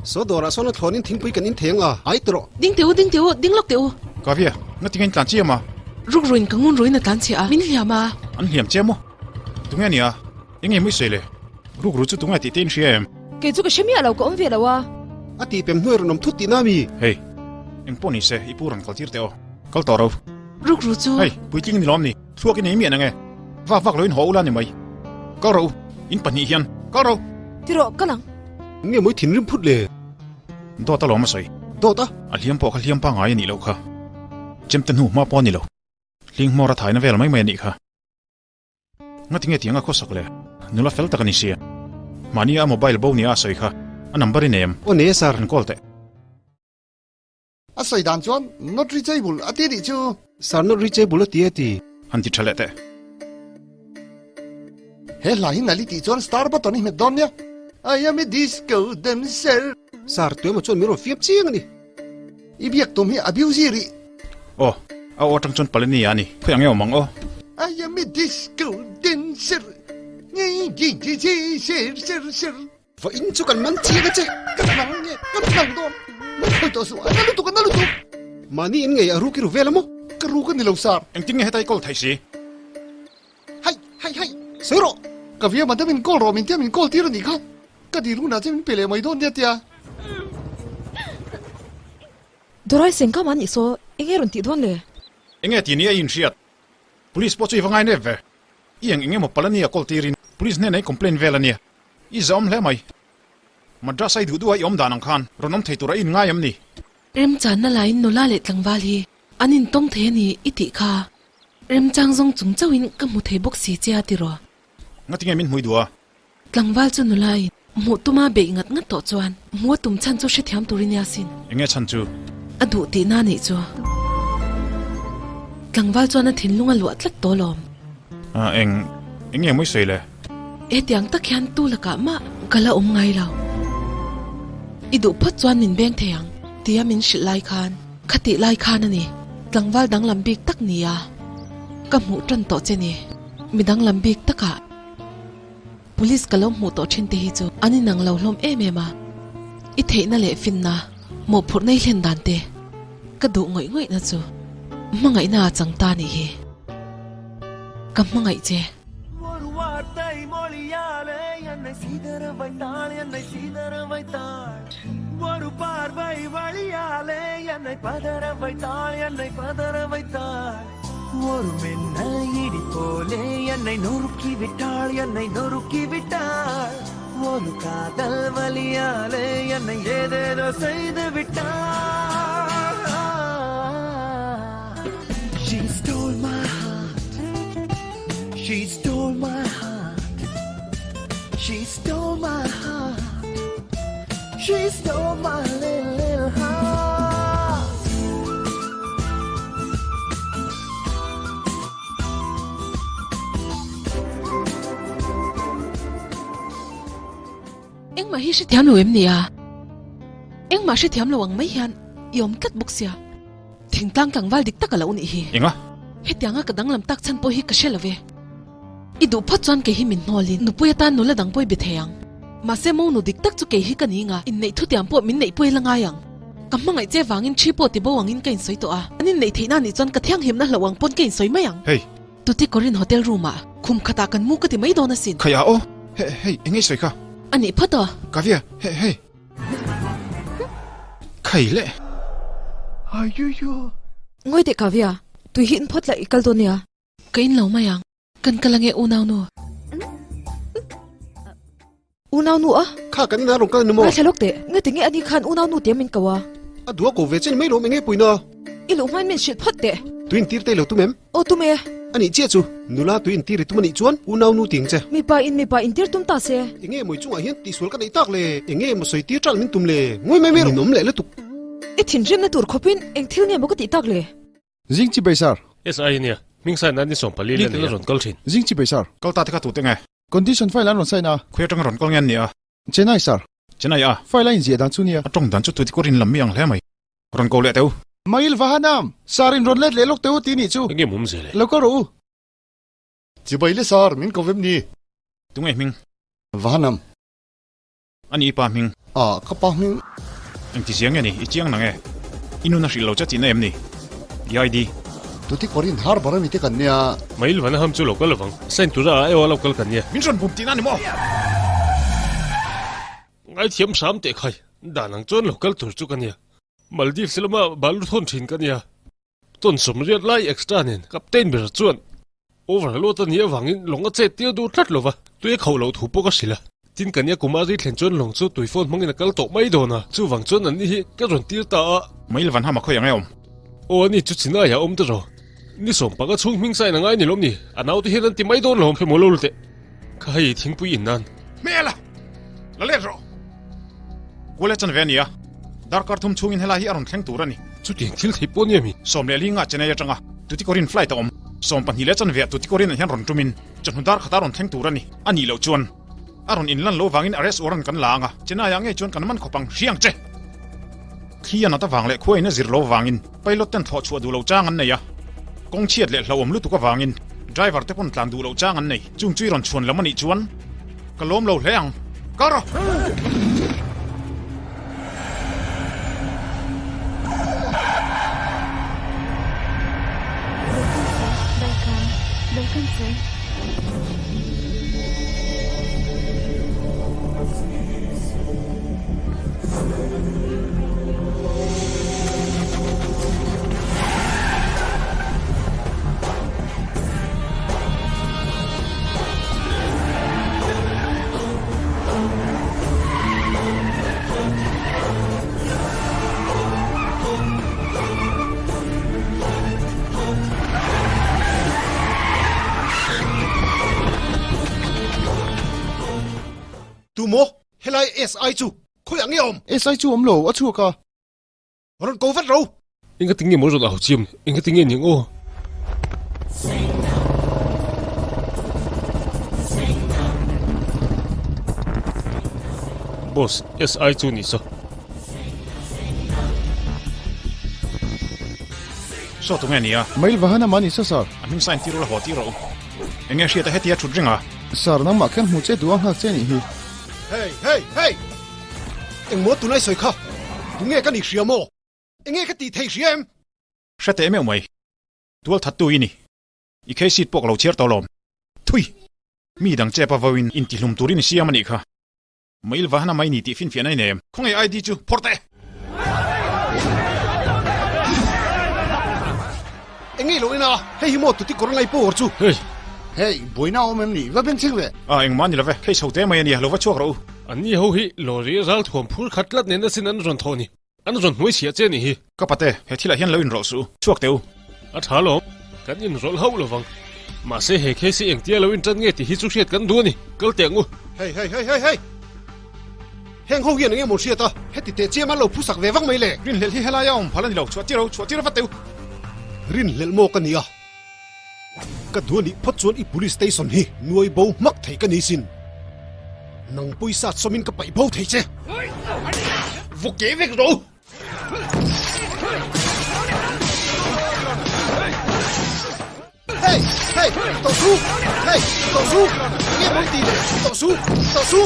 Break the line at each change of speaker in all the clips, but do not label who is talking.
Saw dawrah sawn a thlawnin thingpui kan in thei ang a, ai ti rawh.
Ding teh u, ding teh u, ding lawk teh u.
Kavia, nga tinge in tlan chiam a?
Ruk ruin ka ngun ruin a tlan chhiah a, min hliam a.
An hliam che maw? Tunge a nia? Enge mawi sawi le? Ruk ru chu tunge tih te in hria em?
Kei chu ka hre miah lo, ka awm ve lo a.
A tih pem hnuai rawn awm thut tihna mi?
Hei, eng pawh ni se, i pu rawn kal tir teh aw. Kal tawh ro.
Ruk ru chu.
Hei, puitling ni lawm ni? Thluak i nei miah nang e. Vak vak loin haw ula ni mai. Kal ro, in pahnih hian kal ro.
Ti rawh, kal ang.
Nge mawi thinrim phut le?
Dawt a lawm a sawi.
Dawt a?
A hliam pawh kha hliam pangngai a nih loh kha. Chemte hnu hma pawh a ni lo. Hling hmawr a thaina vel mai mai a nih kha. Ngati nge tiang a khawsak le? Nula fel tak a ni sia. Mahni a mobile bo nia a sawi kha. A number i nei em?
Aw nei a sir.
Han call teh.
A sawi dan chuan not reachable a ti nih chu.
Sir not reachable a ti a ti.
Han ti tha leh teh.
He hla hi nali tih chuan star button i hmet dawn nia. I am a disco dancer.
Sir tuemaw chuan min rawn fiam chiang a ni.
I biak tum hi a busy rih.
Aw, a aw atang chuan Palani a ni. Khawi ang nge awm ang aw?
I am a disco dancer. Nge nge nge nge ser ser ser.
Va in chu kan man chiang a che.
Ka nang nge, ka nang dawn. Na khawi tawh suh, a na lutuk, a na lutuk.
Mahni in ngei a ruk i ru vel a maw?
Ka ruk a ni lo sir.
Engtin nge heta i call theih si?
Hai, hai, hai.
Sawi rawh.
Ka via madam in call rawh min tia min call tir a nih kha. Ka dil hunah che min pe leh mai dawn nia tia.
Dorai seng ka man i saw, enge rawn tih dawn le?
Enge ti ni a inhriat? Police pawh chu i va ngai nep ve. I eng eng emaw palh ania call tirin police hnenah i complain vel ania. I zahawm hle mai. Madras a i duh duh a i awm dan ang khan rawn awm thei tura i inngai em ni?
Remchanna laiin nula leh tlangval hi an intawng thei a ni i tih kha. Remchang zawng chung chauhin ka hmu thei bawk si che a tiraw?
Ngatinge min hmui duh a?
Tlangval chu nula in hmuh tuma beih ngat ngat tawh chuan hmuh a tum chhan chu hrethiam tur i nia sin.
Enge chhan chu?
A duh tihna nih chu. Tlangval chuan a thinlung a luah tlat tawh lawm.
A eng, enge mawi sawi le?
Hetiang tak hian tu lakah mah ka la awm ngai lo. I duh phawt chuan min beng thei ang tia min hrilh lai khan khatih lai khan a ni. Tlangval danglam bik tak nia ka hmuh tan tawh che ni. Mi danglam bik takah. Police ka lo hmuh tawh thin te hi chu an inang lo hlawm em em a, i theihna leh finna, mawhphurhna i hlen dan te ka duh ngawih ngawihna chu hmangaihna a chang ta nih hi. Ka hmangaih che. Engmah hi hrethiam lo em ni a? Engmah hrethiam lo ang mai hian i awm tlat bawk sia. Thingtlang tlangval dik tak a lo nih hi.
Enga?
Hetianga ka danglam tak chhan pawh hi ka hre lo ve. I duh phawt chuan kei hi min hnawlin nupui atan nula dang pawh i be thei ang. Mahse monu dik tak chu kei hi ka ni nga, inneih thutiam pawh min neih pawh i la ngai ang. Ka hmangaih che vangin thi pawh ti bo angin ka insawi tawh a, an inneih theihna nih chuan ka thianghlimna hlauh ang pawn ka insawi mai ang.
Hei.
Tuti Korin hotel room ah khum khatah kan mu ka ti mai dawn asin.
Khaih ah aw, he hei eng nge i sawi kha?
A nih phawt aw.
Kavya, he hei. Khai le.
Ayuyo.
Ngawi teh Kavya, tui hi in phawt lah i kal dawn nia.
Ka in lo mai ang. Kan kal ange unaunu.
Unaunu a?
Kha kan inah rawn kal ni maw?
Ngaithla lawk teh. Ngati nge ani khan unaunu tia min ko a?
A duh a ko ve che ni mai lawm enge puina?
I luh hmain min hrilh phawt teh.
Tui intir te i lo tum em?
Aw tum e.
Anih chiah chu, nula tui intir i tum anih chuan unaunu ting che.
Mipa in mipa intir tum ta se.
Enge mawi chungah hian tihsual ka neih tak le? Enge maw sawi tir ṭalh min tum le? Ngawi mai mai rawh. Ninawm leh lutuk.
I thinrimna tur khawpin eng thil nge maw ka tih tak le?
Zing chi bai sir.
SI nia, hming sign nan ni 14 la nia. Rawn kal thin.
Zing chi bai sir.
Kal ta te kha tute nge?
Condition file an rawn sign a.
Khawi atanga rawn kal nge an nia?
Chennai sir.
Chennai a?
File a inziah dan chu nia.
A tawng dan chu tuti kawr in lam mi ang hle mai. Rawn ko leh teh u.
Mail Vahanam! Sir in rawn let leh lawk teh u ti nih chu.
Enge mum zel e?
Lo kal rawh u.
Chibai le sir, min ko vem ni.
Tunge hming?
Vahanam.
A ni pa hming.
Ah, ka pa hming.
Engti ziang nge ni? I chiang nang e. I nun a hrilh lo che tihna em ni? I ID.
Tuticorin Harbour ami te kan nia.
Mail vana ham chu lo kal lovang. Sign tura a ewa lo kal kan nia.
Min rawn bum tihna ni maw?
Ngaithiam hram teh khai. Dan ang chuan lo kal tur chu ka nia. Maldives lama balu thawn thin ka nia. Tawn sawmriat lai extra nen Captain ber chuan overload a nih avangin lawng a chet tir duh tlat lova, tui a khauh loh thu pawh ka hrilh a. Tin ka nia kum a ri thlen chuan lawng chu tui phone hmangin a kal tawh mai dawn a, chuvang chuan anni hi ka rawn tir ta a.
Mail van ham a khawi ang e awm.
Aw ani chu chinai ah awm ta rawh. Ni sawm panga chhung hming sain a ngai ni lawm ni, a naute hian an ti mai dawn lawm hemaw lo teh. Kha hei thingpui in nan.
Hmel a! La let rawh! Kual e chan ve a nia. Darkar thum chhungin helai hi a rawn thleng tur a ni.
Chutiang thil thei pawh nia mi.
15 ah Chennai atanga Tuticorin flight a awm. 12 leh chanve ah Tuticorin ah hian rawn tumin chawhnu dar khatah rawn thleng tur a ni. A nih loh chuan a rawn inlan lo vangin arrest warrant kan la ang a, Chennai ah ngei chuan kan man khawp ang hriang che! Thli a nat avang leh khua in a zir lo vangin pilot ten thlawh chhuah duh lo chang an nei a, kawng chhiat leh hlauhawm lutuk avangin driver te pawn tlan duh loh chang an nei. Chung chu i rawn chhuan lam a nih chuan ka lawm lo hle ang. Kal rawh!
Welcome, sir. Welcome, sir.
Tumaw, helai SI chu khawiah nge awm?
SI chu awm lo, a chhuak a.
Rawn ko vat ro.
Enga tinge maw rawn au chiam? Enga tinge ning aw? Boss, SI chu ni saw.
Saw tunge nia?
Mail vahana mah ni sa sir.
A hming sign tir ula haw tir rawh u. Enge hriat a hetia thut ring a?
Sir, nangmah khan hmu che duh a nghak che nih hi.
Hey, hey, hey! Engmaw tunai sawi kha? Tunge ka nih hria maw? Enge ka tih thei hria em?
Hre teh meuh mai. Tual thattu i ni. I case sheet pawh ka lo chhiar tawh lawm. Thui! Mi dang chep a vauin intihlum turin i siam a nih kha. Mail vahna mai ni tih finfiahna i nei em? Khawnge ID chu phawrh teh!
Enge i lo en a? Hei hi maw tuti kawr ngai power chu?
Hei!
Hei, buaina a awm em ni? Va beng chhing ve!
A, engmah ni love, case ho te mai a nia, lo va chhuak rawh u.
Anni ho hi lorry ralthuam phur khat tlat nen asin an rawn thawh ni. An rawn hnuai chhiah che nih hi.
Ka pate, he thilah hian lo inrawlh suh u. Chhuak teh u.
A tha lawm. Kan inrawlh hauh lovang. Mahse he case hi engtia lo intan nge tih hi chu hriat kan duh a ni. Kal teh ang u.
Hei hei hei hei hei! Heng ho hian eng emaw hriat a, heti teh chiam an lo phusak ve vak mai le.
Rinhlelh hi helaia awm phal a ni lo. Chhuah tir u, chhuah tir vat teh u.
Rinhlelh maw ka ni a? Ka duh a nih phawt chuan i police station hi nuai bo hmak thei ka ni sin. Nang pawisa sawmin ka paih bo thei che.
Vawk ke vek ro.
Hey! Hey! Tawh su! Hey! Tawh su! Enge mawi ti le? Tawh su! Tawh su!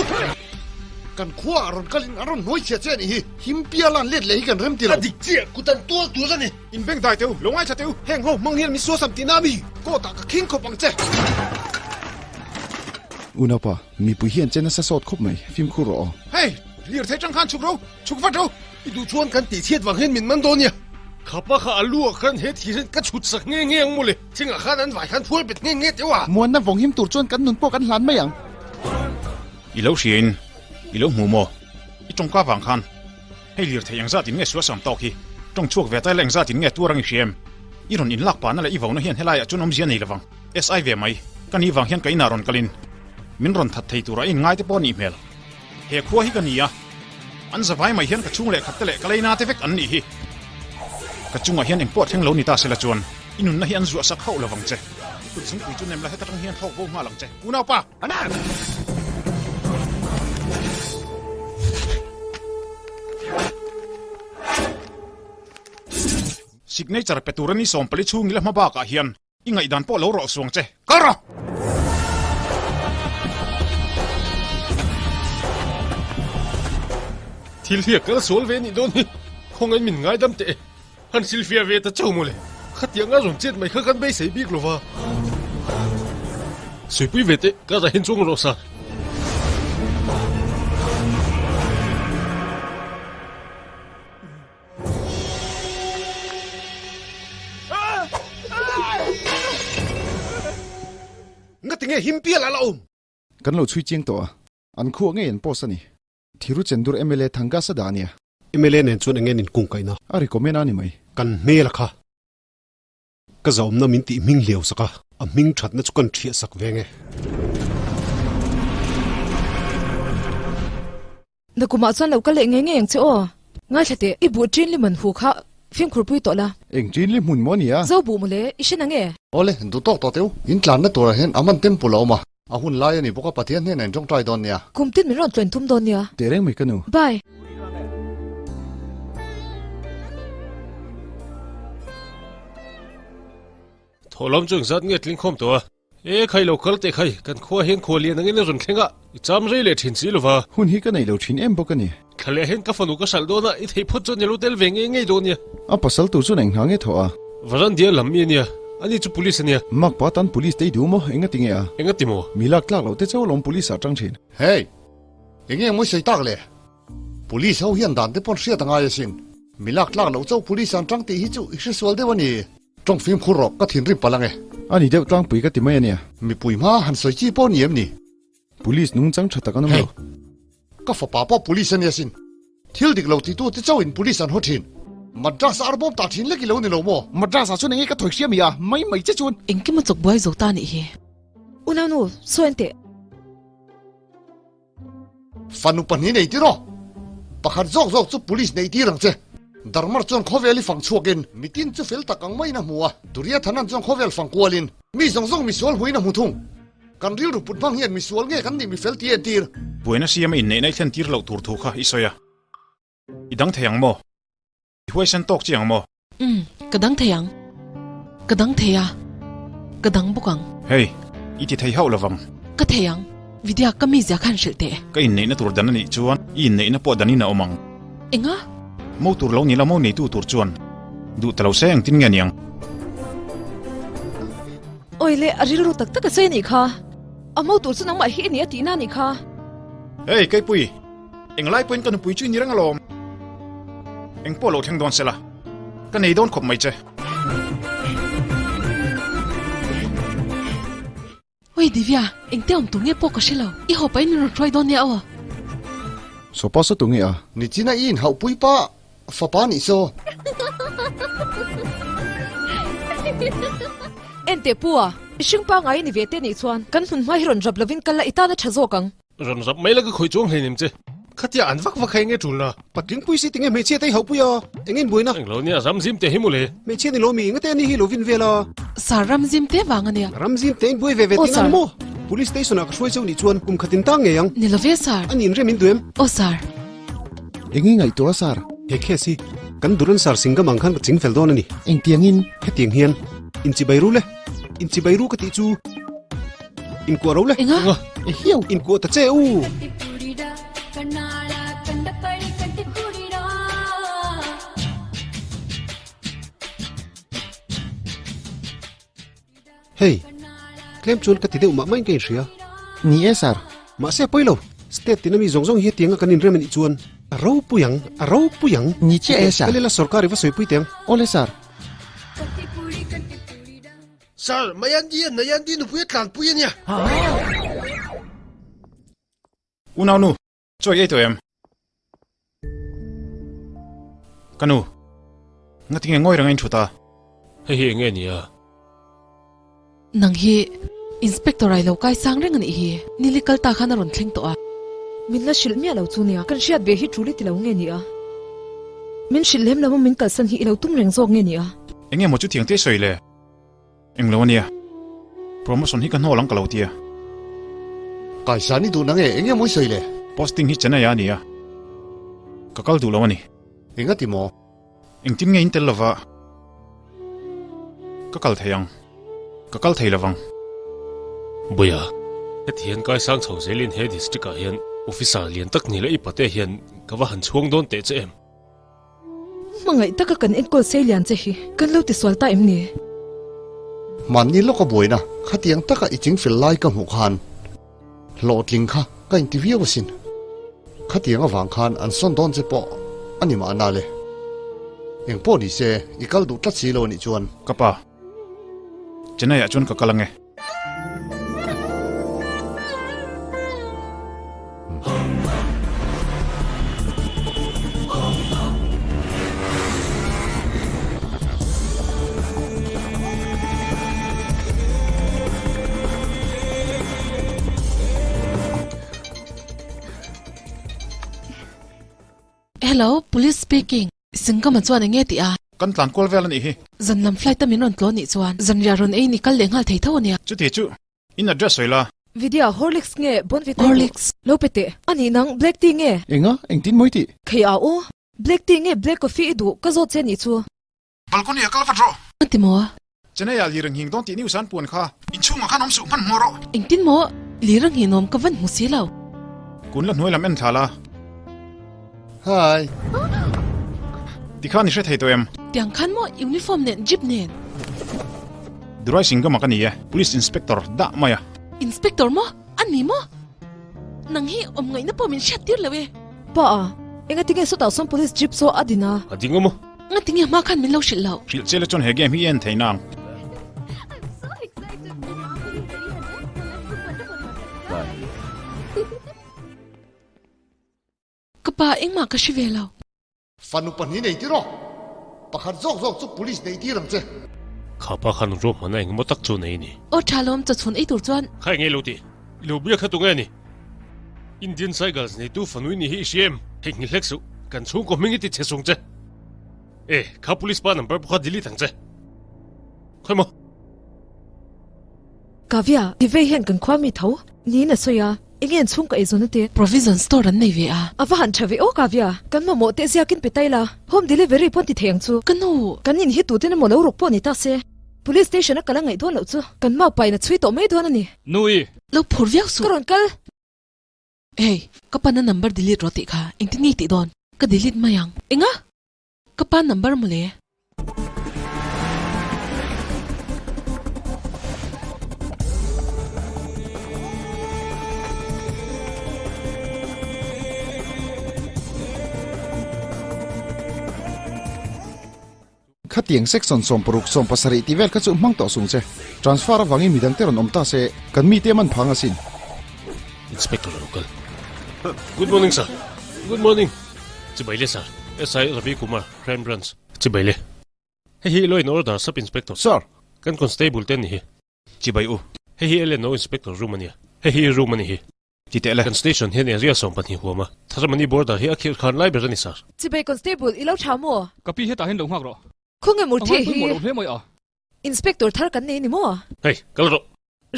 Kan khua a rawn kalin a rawn hnuai chhia che a nih hi. Himpial an let leh hi kan rem ti lo. A dik chiah, kut an tual tur a ni.
In beng dai teh u, lo ngaithla teh u.
Heng ho hmang hian min suasam tihna a mi? Court ah ka khing khawp ang che.
Unaupa, mipui hian che nasa sawt khawp mai, fimkhur rawh aw.
Hei, lirthei tang khan chhuk ro, chhuk vat ro.
I duh chuan kan tih chhiat vang hian min man dawn nia. Khapa kha a lu ah khan he thir hian ka chhut sak nge nge ang mawle. Thingah khan an vai khan phual bet nge nge teuh a.
Muanna vawng him tur chuan kan nun pawh kan hlan mai ang.
I lo hria in, i lo hmu maw? I tawngka vang khan hei lirthei engzat in nge suasam tawk hi? Tawng chhuak ve taila engzat in nge tuar ang i hria em? I rawn inlak pahna leh i vona hian helai ah chuan awmzia nei lovang. SI ve mai, ka ni vang hian ka inah rawn kalin min rawn that thei turah i inngai te pawh a nih hmel. He khua hi ka ni a, an zavai mai hian ka chhung leh khat te leh ka leina te vek an nih hi. Ka chungah hian engpawh thleng lo ni ta sela chuan i nunna hi an zuah sak hauh lovang che. I kut zungpui chu nem la heta tang hian thlawk bo nghal ang che. Unaupa! Signature pe tur a ni 40 chhung ila hma bakah hian I ngaihdan pawh lo rawh suang che. Kal rawh!
Thil hi a kal sual ve nih dawn hi. Khawngaih min ngaidam teh e. Han silfiah ve ta chauh mawle. Khatiang a rawn chet mai kha kan beisei bik lova. Suipui ve teh ka rahin chuang rawh sa.
Ngatinge himpial a la awm?
Kan lo chhui chiang tawh a, an khuah ngei an post a ni. Thiruchendur mla Thangasa dah a nia.
Mla nen chuan enge nin kung kaihna?
A recommend a ni mai.
Kan hmel a kha. Ka zahawmna min tih hming hliau sak a, a hming thatna chu kan thiah sak veng e.
Nakumah chuan lo kal leh ngei ngei ang che aw. Ngaithla teh, i buh ṭin li man hu kha fimkhur pui tawh la.
Eng ṭin li hmun maw nia?
Zo buh mawle, i hre nang e?
Awle, duh tawk tawh teu, in tlanna turah hian Aman Temple a awm a, a hun lai a ni bawk a Pathian hnenah in tawngtai dawn nia.
Kum tin min rawn tlawn thum dawn nia.
Teh reng mai ka nu.
Bye.
Thawhlawm chu engzat nge tling khawm tawh a? E khai lo kal teh khai, kan khua hian khua lian angin a rawn thleng a, i cham rei leh thin si lova.
Hun hi ka nei lo thin em bawk a ni.
Thla leh hian ka fanu ka hralh dawn a, i theih phawt chuan i lo tel ve ngei ngei dawn nia.
A pasal tur chuan eng hna nge thawh a?
Varandia lam mi a nia, ani chu police a nia.
Mak pa tan police te i duh maw? Enga ti nge a?
Enga ti maw?
Mi lak tlak loh te chauh alawm police ah tang thin.
Hey! Enge mawi sawi tak le? Police ho hian dan te pawn hriat a ngai asin. Mi lak tlak loh chauh police an tang tih hi chu i hresual deuh a ni. Tawng fimkhur rawh, ka thinrim palh ange.
A ni deuh tlangpui ka ti mai a nia.
Mipui hma han sawi chi pawh ni em ni?
Police nungchang tha tak an awm lo.
Hey! Ka fapa pawh police a nia sin. Thil dik lo titu te chauhin police an haw thin. Madras a arbawm tah thin lek i lo ni lo maw?
Madras ah chuan enge ka thawi hria mi a, mai mai che chuan.
Engkim a chawk buai zo ta nih hi.
Unau nu, sawi an teh.
Fanu pahnih nei tiraw? Pakhat zawk zawk chu police neih tir ang che. Darmar chuan khawvel i fang chhuakin mitin chu fel tak ang maiin a hmu a, Duryathanan chuan khawvel fang kualin mi zawng zawng misual hmuin a hmu thung. Kan rilru put hmang hian misual nge kan nih mifel tih a entir.
Buaina siama inneihna i thlen tir loh tur thu kha i sawi a. I dang thei ang maw? I huaisen tawk chi ang maw?
Umm, ka dang thei ang. Ka dang thei a, ka dang bawk ang.
Hei, i ti thei hauh lovang.
Ka thei ang. Vidya, ka mizia khan hrilh teh.
Ka inneihna tur dan a nih chuan i inneihna pawh danin a awm ang.
Enga?
Mo tur lo ni la mo neitu tur chuan duh ta lo se engtin nge niang?
Awi le, a rilru tak tak a sawi a nih kha. A mo tur chu nangmah hi i ni a tihna a nih kha.
Hei, Keipui! Englai pawhin ka nupui chu i ni reng alawm. Eng pawh lo thleng dawn sela, ka nei dawn khawp mai che.
Oi Divya, engte awm tur nge pawh ka hre lo. I haw pahin min rawn hruai dawn nia aw.
Sopa saw tu nge a?
Nichina i inhauhpui pa fapa nih saw.
Enteh Pu a, mihring pangngai i ni ve te nih chuan kan hmun hma hi rawn rap lovin kal la i tan a tha zawk ang.
Rawn rap mai la ka khawih chuang hleinem che. Khatia an vak vak kha enge tul na?
Patling pui si tinge hmeichhia te hi hauhpui a, eng in buaina?
Englo nia Ramzim te hi mawle.
Hmeichhia ni lo mi engate ani hi lo vin vel a.
Sir Ramzim te vang ania.
Ramzim te in buai ve ve tih na ni maw? Police station ah ka hruai cheu nih chuan kum khat in tang ngei ang.
Ni lo ve sir.
Ani in rem in duh em?
Aw sir.
Enge ngaihtuah a sir?
He case hi kan Duran sir Singham ang khan ka ching fel dawn a ni.
Engtiang in?
Hetiang hian inchibai ru le. Inchibai ru ka tih chu. Inkuah ro le.
Enga?
E hiau.
Inkuah ta che u. Hei, tlem chuan ka ti deuh mah maiin ka inhria.
Ni e, sir.
Mahse pawi lo, state tina mi zawng zawng hi hetianga kan inrem anih chuan a ropui ang, a ropui ang.
Ni chiah e, sir.
Ka lela sorkar i va sawipui teh ang.
Awle, sir.
Sir, Mayandi a Nayandi nupui a tlanpui a nia.
Unau nu, chawi ei tawh em? Ka nu, ngatinge ngawi reng a inthut a?
Hei hi enge nia?
Nang hi Inspector ai lo kai sang reng a nih hi. Nili kal ta khan a rawn thleng tawh a.
Min la hrilh miah lo chu nia. Kan hriat ve hi tul i ti lo nge nia? Min hrilh lem lo a min kalsan hi i lo tum reng zawk nge nia?
Enge maw chutiang te sawi le? Englo ania. Promotion hi ka hnawl ang ka lo tia.
Kaisa ni duh na nge enge maw i sawi le?
Posting hi Chennai ah a nia. Ka kal duh lo a ni.
Enga ti maw?
Engtin nge in tel lova ka kal thei ang? Ka kal thei lovang.
Buia, heti hian kaisang chho zelin he district ah hian. Officer lian tak ni la i pate hian ka va han chhuang dawn teh che em?
Hmangaih taka kan enkawl sei lian che hi kan lo tisual ta em ni?
Mahni lawka buaina khatiang taka i chingfel lai ka hmuh khan hlawhtling kha ka inti viau asin. Khatiang avang khan an sawn dawn che pawh a ni mahna le. Engpawh ni se i kal duh tlat si lo anih chuan.
Ka pa, Chennai ah chuan ka kal ange.
Hello, police speaking. Singkama chuan enge tih a?
Kan tlan kual vel a nih hi.
Zan lam flight a min rawn tlawn nih chuan zanriah rawn ei ni kal leh nghal thei tho a nia.
Chuti chu in address sawi la.
Vidya, Horlicks nge Bournvita i duh?
Horlicks.
Lo pe teh. A nih nang, black tea nge?
Enga, engtin mawi tih?
Khei a u, black tea nge black coffee i duh? Ka zawt che nih chu.
Balcony a kal vat rawh.
A ti maw?
Chennai ah lir ang nghing dawn tih news an puan kha. Inchhungah khan awm suh hman hmuh rawh.
Engtin maw lir a nghin awm ka van hmu si lo.
Kun la hnuai lam en thla la.
Hi.
Tikhan i hre thei tawh em?
Tiang khan maw uniform nen jeep nen.
Durai Singham-a ka ni e, Police Inspector dah mai a.
Inspector maw? A ni maw? Nang hi awm ngaihna pawh min hriat tir lo e.
Pa a, enga tinge sawtah sawn police jeep saw a din a?
A ding awm a.
Nga tinge hma khan min lo hrilh loh?
Hrilh che la chuan he game hi i en thei nang.
Ka pa engmah ka hre ve lo.
Fanu pahnih nei tir aw. Pakhat zawk zawk chu police nei tir ang che.
Kha pa khan ruahmanna engemaw tak chu nei a ni.
Aw tha lawm chawchhun ei tur chuan.
Kha enge lo tih? I lo biak kha tunge a ni? Indian Cycles neitu fanui ni hi i hria em? Hei nghi hlek suh, kan chhungkaw hming i ti chhe sung che. E, kha police pa number pawh kha delete ang che. Khawi maw?
Kavya, i vei hian kan khua mi tho niin a sawi a, enge an chhungkaw eizawn a ti?
Provision store an nei ve a.
A va han tha ve aw Kavya, kan mamawh teh ziakin pe tai la, home delivery pawh an ti thei ang chu.
Ka nu!
Kan in hi tuten emaw lo rawk pawh ni ta se. Police station a kal a ngaih dawn loh chu kan mau pain a chhui tawh mai dawn a ni.
Nui!
Lo phur viau suh.
Ka rawn kal.
Hey, ka pana number delete rawh tih kha engtin nge i tih dawn? Ka delete mai ang. Enga? Ka pa number mawle.
Khatiang section 60 70 tih vel kha chu hmang tawh sung che. Transfer avangin midang te rawn awm ta se, kan mite man phang asin.
Inspector a lo kal. Good morning sir. Good morning. Chibai le sir. SI Ravi Kumar, Crime Branch. Chibai le. Hei hi Law and Order Sub Inspector.
Sir.
Kan constable te a ni hi.
Chibai u.
Hei hi LNO Inspector room a nia. Hei hi room a ni hi.
Ti teh le.
Kan station hian area 12 huam a, Tharamani border hi a khirh khan lai ber a ni sir.
Chibai constable i lo tha maw?
Ka pi hetah hian lo nghak rawh.
Khawnge
A
Murthy
ngai
hi?
pawimawh lo hle mai a.
Inspector thar kan nei ni maw?
Hei, kal rawh.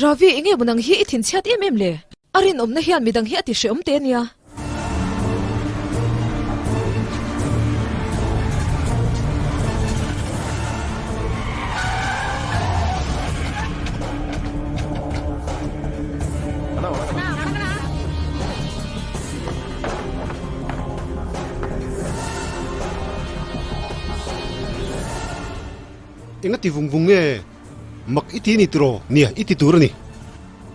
Ravi, enge maw nang hi i thinchhiat em em le? A rinawmna hian midang hi a ti hrehawm teh a nia.
Enga ti vung vung nge? Mak i ti a ni tiraw? Nia, i ti tur a ni.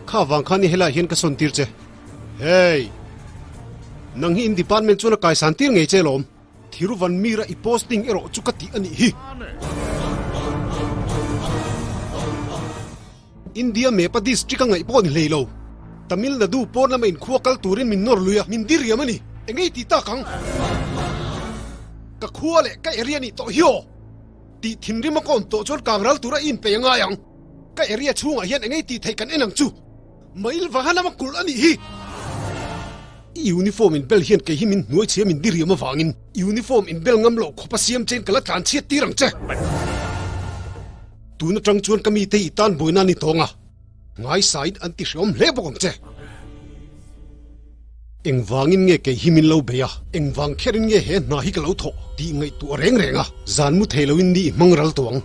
Kha vang khan i helaiah hian ka sawn tir che. Hey! Nang hi in department chuan a kaisan tir ngei che lawm. Thiruvanmira i posting erawh chu ka tih a nih hi. India map a district a ngaih pawh a ni hlei lo. Tamil Nadu pawn lama inkhua kal turin min nawr lui a, min diriam a ni. Eng ei ti tak ang? Ka khua leh ka area nih tawh hi aw! Tih thinrim a ka awm tawh chuan kangral tura i inpeih a ngai ang. Ka area chhungah hian eng ei tih theih kan en ang chu. Mail vaha lama kulh a nih hi! I uniform inbel hian kei hi min hnuai chhia min diriam avangin uniform inbel ngam loh khawpa siam chein ka la tlan chhiat tir ang che. Tun atang chuan ka mite i tan buaina ni tawng a, ngaisaiin an ti hreawm hle bawk ang che. Engvangin nge kei hi min lo bei a, engvang kherin nge he hna hi ka lo thawh tih ngaihtuah reng reng a, zan mu thei loin ni i hmang ral tawh ang.